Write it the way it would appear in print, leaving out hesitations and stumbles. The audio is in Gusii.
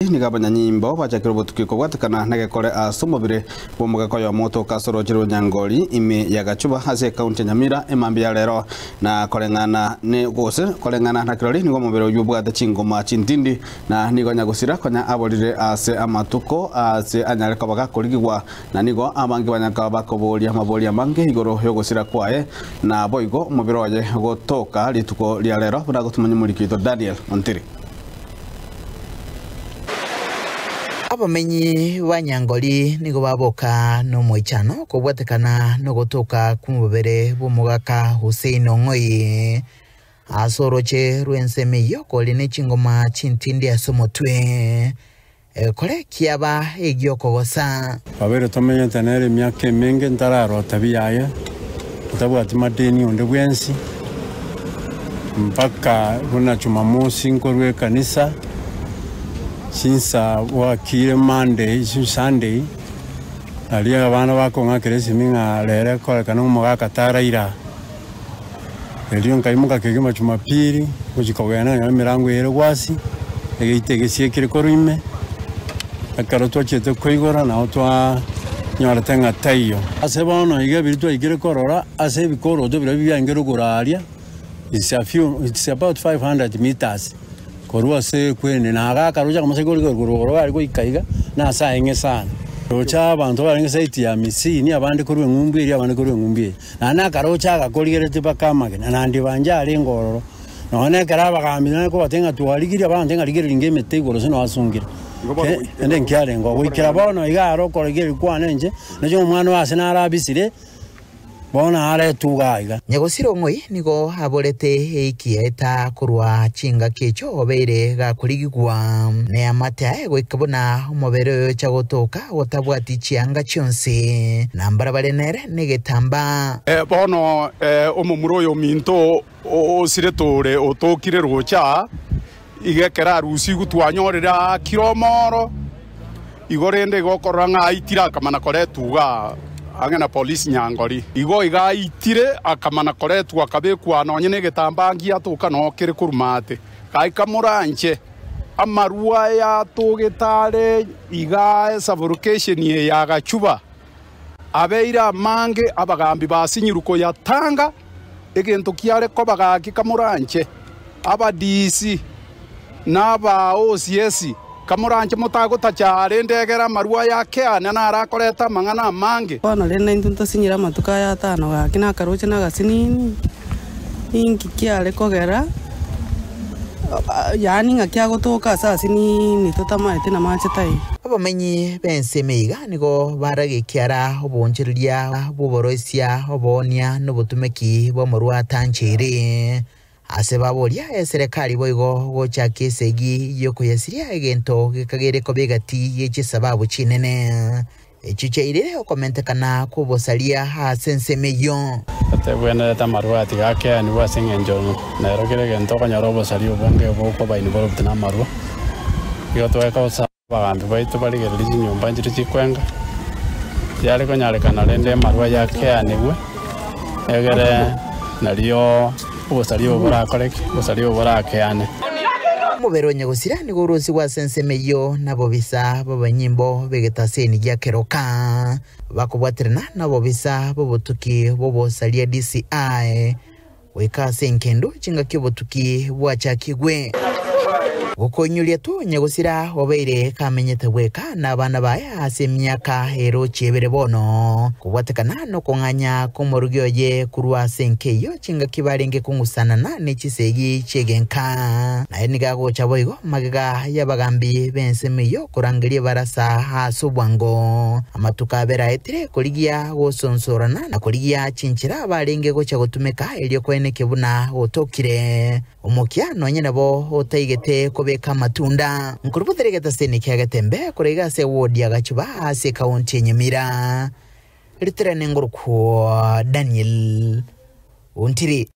Nigo abanyanyimbo bachakire obotuki kobwatekana negekore ase omobere bw'omogaka oyomo otoka ase orooche rwa Nyangori ime ya Gachuba ase ekaunti ya Nyamira emambia ya rero. Na koreng'ana ne gose koreng'ana na kirori nigo omobere oyio obwate chingoma chintindi na nigo nyagosira konya aborire ase amatuko ase anyare koba gakorigigwa na nigo abange banyare koba bakoboria amaborio amange igoro y'ogosira kwaye na boigo omobere oye gotoka rituko ria rero buna agotumanya omoriki oito Daniel Ontiri. Abamenyi ba Nyangori nigo baboka nomoichano kobwatekana nogotoka kw'omobere bw'omogaka Hussein Ong'oi ase oroche rw'ensemo eyio kore ne chingoma chintindi ase omotwe, egekore kiaba egi'okogosa. Twabeire tomenyete nere emiaka emenge ntararota biaye, ntabwati madeni onde bwensi, mpaka buna Jumamosi nkorwa ekanisa, chinsa bwakire Monday, Sunday, aria abana bakong'akera esimi ng'a rero ekorekana omogaka taraira. Erio nkaimoka kegima Jumapili gochia kogenda nonye emerango eye ere gwasi, egeita egesiekire korwa ime. Ekero twachiete koigora nao twanyorete ng'a taiyo. Ase bono iga ebiria twaikire korora ase ebikoroto biria biaenge rogoro aria, it's a few, it's about 500 meters korwa ase ekwende, na iga akaroche akamoseke kore igoro igoro are goika iga, na ase aeng'e sana. Roche abanto barenge side ya Misini, abande korwa eng'umbu eria, abande korwa eng'umbu eye. Naende akaroche agakorigeretie mpaka amagena, na ndibancha arenge ororo. Nonya nekero abagambi nare kobatebia ng'a twarigirie, abanto ng'a rigereria inga emete igoro ase noasungire. Ende nkiarenge oo. Goikera bono iga aro okorigereria kwane inche, nache omwana oye ase narabisire, bono aretwe iga iga. Nyagosira ong'oi nigo aborete eiki yaeta korwa chingaki echio obeire gakorigigwa neamate aye goika buna omobere oyo ocha gotoka gotabwati chianga chionsi, na mbarabare nere negetambaa. Bono omomura oyo ominto osirete ore otokire roche aa, iga ekero arusigwe twanyorire aakire omoro, igo rende igo okorora ng'a aitire akamana koretwa igaa ang'e na polisi Nyangori. Igo iga aitire akamana koretwa akabekwa nonye negetambaa ngiatoka noo kere korwa maate. Gaika moranche amarwa aya atogete are igaa esaburukesheni eye ya Gachuba. Abeire amange abagambi basinyirwe koyatanga, egento kiare koba gaki kamoranche, abadiisi na aba OCS, kamoranche motagotacha are ndegere amarwa aya akeane naro akoreta amang'ana amange. Bono rende naintwe ntosinyire amatuko aya atano gaki nakaroche na agasinini, ninki kiare kogera yaani ng'aki agotoka ase asinini totamaeti namache taiyo. Abamenyi b'ensemo iga nigo baragekiara oboonchoreria bw'oboroisia, oboonia, na obotumeki bw'amorwa atancheire. Ase baboria eserekari boigo gochakia esegi y'okoyasiria egento gekagere koba egati ye chisababu chinene echio chiairire okomentekana kw'obosaria ase ensemo eyio. Tebwenerete amarwa atiga akeanigwe ase engencho nero kera egento okonyora obosaria obonge bokoba involved namarwa. Igo tweka. Abagambi baito barigererie chinyomba nchiria chikwenga, tiare konyarekana rende amarwa aya akeanigwe, egere nario obosaria obo borakoreke, obosaria obo borakeane. Omobere o nyagosira nigo orosigwe ase ensemo eyio nabobisa b'abanyimbo b'egetaseni gia keroka, bakobwaterana nabobisa b'obotuki bw'obosaria DCI. Goika ase engendu chingaki obotuki bwachakigwe. Gokoinyoria tu nyagosira obeire kamenyete bweka nabana baye ase emiaka erochie ebere bono, kobwatekana nokong'anya kw'omorugi oye korwa ase enka eyio chingaki barenge kong'usanana ne chisegi chi'egenka. Naye nigo agocha boigo magega y'abagambi b'ensemo eyio korangeria ebarasa ase obwango. Amatuko abere aetire korigia gosonsorana na korigia chinchera barenge gocha gotumeka erio koenekia buna gotokire omokia nonye nabo otaigete kobeka amatunda. Nkorubotere egetaseni kia Getembe korwa iga ase ewodi ya Gachuba ase ekaunti ya Nyamira. Ritere nengorokwo Daniel Ontiri.